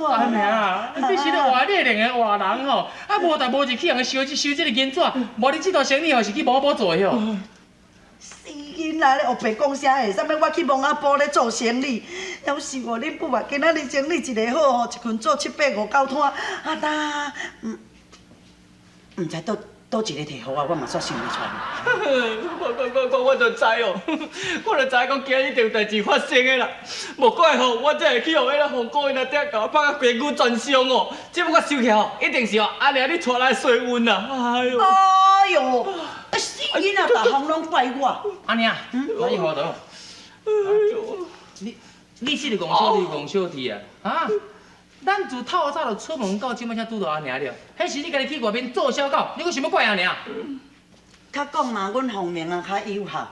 阿娘啊，你是咧活你两个活人吼，啊无代无志去予人收收这个银纸，无你这单生意吼是去某某做的吼。死囡仔咧，乌白讲啥的？啥物我去蒙仔埔咧做生意，了是哦，恁母啊，今仔日生意一个好吼，一群做七八五九摊，啊呾，毋知佗佗一个提予我，我嘛煞想袂出来。我就知哦，我就知讲今日一定有代志发生的啦。无怪吼，我才会去予彼个红姑𪜶阿爹共我拍甲规躯全伤哦。这摆我想起来吼，一定是哦，阿娘你带来衰运啦。哎哟！哎哟，死囡仔，逐项拢怪我。阿娘，来你好倒。哎哟，你这个戆小弟，戆小弟啊，啊！咱自透早就出门到这摆才拄著阿娘了，彼是你家己去外面做痟狗，你阁想欲怪阿娘？较讲嘛，阮凤鸣啊较有效。啊，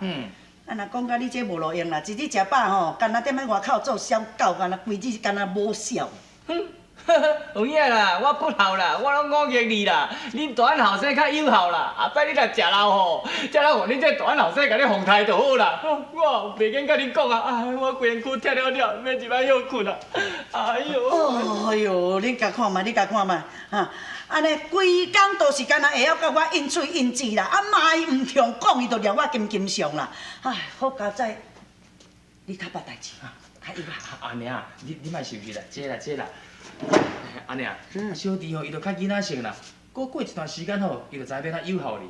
若讲甲你这无路用啦，一日食饱吼，干焦踮咧外口做痟狗，干焦规日干焦无痟。有影啦，我不孝啦，我拢误认你啦。恁大汉后生较有效啦，后摆你若食老吼，才来予恁这大汉后生共你奉刣就好啦。我袂瘾佮恁讲啊，哎，我规身躯疼了了，欲入来歇睏啊。哎哟，哎哟，恁共看觅，你共看觅，哈，按呢规工都是干焦会晓佮我应喙应舌啦，啊骂伊毋中讲，伊就掠我金金上啦。唉，好佳哉，你较捌代志，较有效。阿娘，你莫生气啦，这啦这啦。阿娘，小弟吼，伊就较囡仔性啦，阁过一段时间吼，伊就知欲按怎有效你。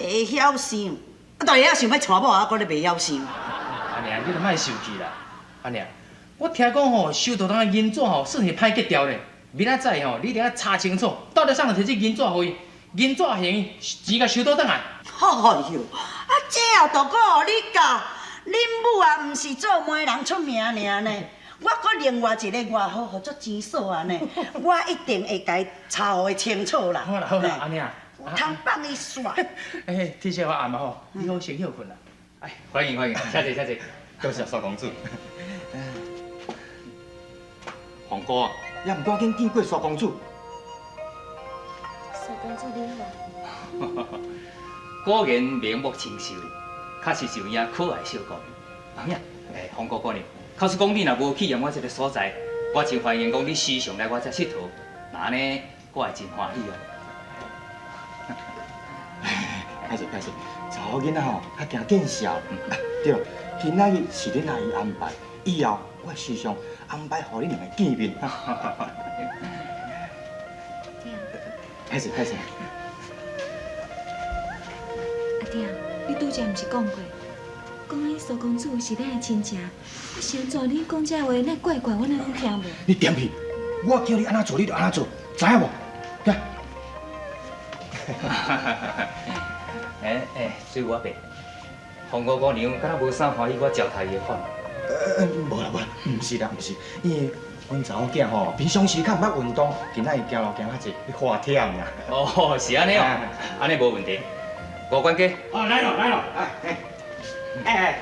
袂晓想，啊，当然也想欲娶某啊，阁咧袂晓想。阿娘，你就莫生气啦。阿娘，我听讲吼，收到人的银纸吼，算是歹结掉咧。明仔载吼，你一定爱查清楚，到底啥人提这银纸予伊，银纸还伊，钱共收倒转来。哎哟，啊，这后就阁予你教，恁母啊，毋是做媒人出名尔呢。我阁另外一个外号，号做钱嫂啊呢，我一定会共伊查予伊清楚啦。好啦好啦，阿娘，有通放伊煞。哎，天色暗啊吼，你好先歇睏啦。哎，欢迎欢迎，请坐请坐。多谢苏公子。凤哥，也毋赶紧见过苏公子。苏公子你好。果然明目清秀，确实是有影可爱小姑娘。阿影，哎，凤哥姑娘。假使讲你若无去踮我这个所在，我真欢迎讲你时常来我这𨑨迌，那按呢，我会真欢喜哦。歹势歹势，查某囡仔吼较惊见笑。对了，今仔日是恁阿姨安排，以后我会时常安排予恁两个见面。歹势歹势。阿鼎，你拄才毋是讲过？讲彼苏公子是咱的亲戚，啊是按怎？恁讲这话，那怪怪，我哪拢听无？你踮去，我叫你按怎做，你就按怎做，知影无？来。哎哎，水我伯，凤姑姑娘敢若无啥欢喜我招待伊的款。无啦无啦，毋是啦，毋是，因为阮查某囝吼，平常时较毋捌运动，今仔日行路行较济，咧发忝啦。哦，是按呢哦，按呢无问题。吴管家。哦，来咯来咯，哎哎。哎哎，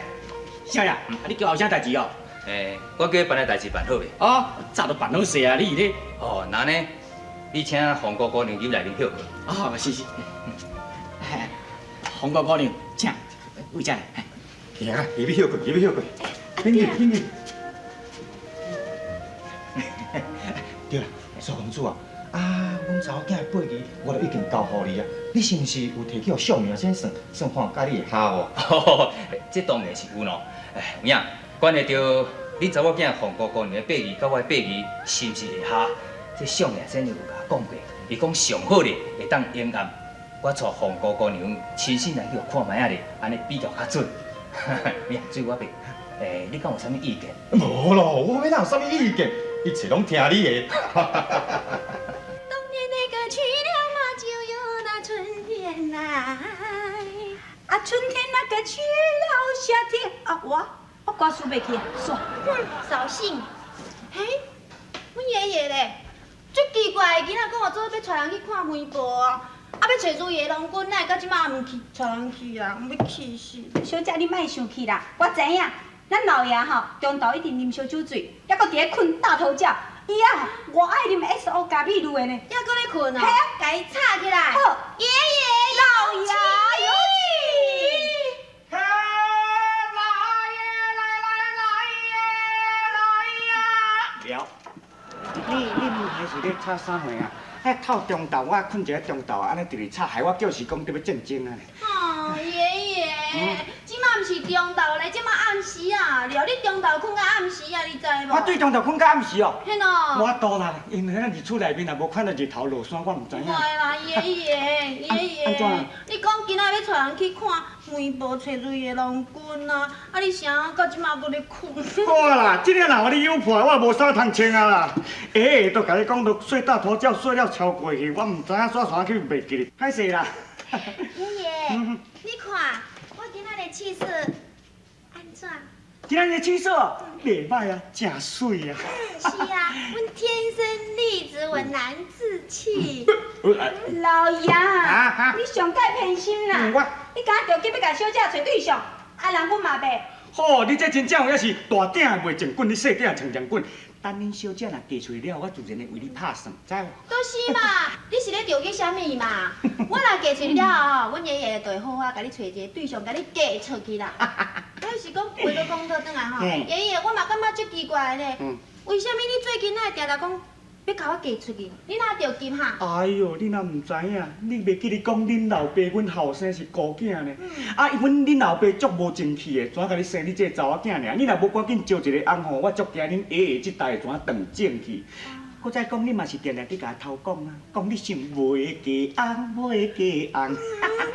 少爷，啊你叫我有啥代志哦？哎，我叫你办的代志办好未？哦，早就办好势啊！你咧？哦，那呢？你请凤姑姑娘入内面歇睏。哦，是是。凤姑姑娘，请，位这来。行啊，入去歇睏，入去歇睏。紧去，紧去。对啦，苏公子啊，啊，阮查某囝的八字我都已经交予你啊，你是毋是有提去予相命先算算看，佮你会合无？这当然是有咯。哎，有影，关系著恁查某囝凤姑姑娘的八字佮我的八字是毋是会合？这相命先生有共我讲过，伊讲上好咧会当应验。我带凤姑姑娘亲身来去予看觅仔咧，按呢比较较准。水我伯，哎，你敢有啥物意见？无咯，我欲哪有啥物意见？一切拢听你的。冬天那个去了嘛，就有那春天来。啊，春天那个去了，夏天啊，我歌输袂去啊，煞。扫兴。嘿，阮爷爷咧，足奇怪，囡仔讲我做伙欲带人去看媒婆，啊，啊，欲揣如意的郎君，哪會到這馬毋去，帶人去啊？欲氣死！小姐，你莫生氣啦，我知影，咱老爺吼中晝一定啉燒酒醉，猶閣佇咧睏大頭覺。伊啊，偌愛啉 XO 加美祿的呢。猶閣咧睏啊？嘿啊，共伊吵起來。好，爺爺，老爺有請。來耶來來來耶來呀！了，你毋還是咧吵啥貨啊？哎，透中晝我睏一个中晝，按呢直直吵，害我叫是講得欲戰爭啊！哦，爺爺，這馬毋是中晝咧，這馬暗時啊！了，你中晝睏到暗時啊，你知無？我對中晝睏到暗時哦。嘿喏。無法度啦，因為咱佇厝內面也無看到日頭落山，我毋知影。袂啦，爺爺，爺爺，你講今仔欲帶人去看梅婆揣如意的郎君啊，啊你啥到這馬閣咧睏？好啦，這个若予你有破，我無衫通穿啊啦！欸，都共你講到睡大頭覺睡了超過去，我毋知影煞煞去袂記得，歹勢啦。爺爺，你看我今仔日氣色按怎？今仔日氣色袂䆀啊，誠媠啊。是啊，阮天生麗質，我難自棄。老爺，你上蓋偏心啦！你敢著急欲共小姐揣對象，啊人阮嘛袂。好，你這真正有影是大鼎袂前滾，你細鼎穿前滾。等恁小姐若嫁出去了，我自然會為你拍算，知無？就是嘛，你是咧著急啥物嘛？我若嫁出去了後，阮爺爺就會好好共你揣一个對象，共你嫁出去啦。我是講話閣講倒轉來吼，爺爺，我嘛感覺足奇怪的咧，為啥物你最近哪會定定講欲共我嫁出去？你哪著急哈？哎喲，你若毋知影，你袂記得講恁老爸阮後生是孤囝呢？啊，阮恁老爸足無爭氣的，怎共你生你這个查某囝爾？你若無趕緊招一个翁吼，我足驚恁爺爺這代會怎斷正氣。閣再講，你嘛是定定佇共我偷講啊，講你想袂嫁翁，袂嫁翁。無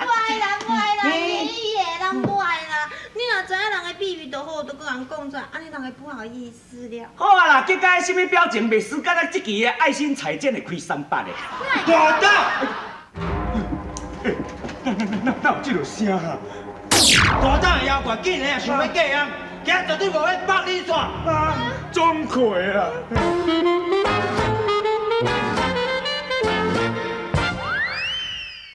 愛啦，無愛啦，爺爺，人無愛啦。你若知影人的秘密就好，都閣人講出來，按呢人會不好意思了。好啊啦，結果啥物表情袂輸，敢若這期的愛心裁剪會開300的。大膽！欸，哪有這落聲啊？大膽的妖怪竟然也想欲嫁翁，今仔絕對無欲放你煞！啊，總開啦！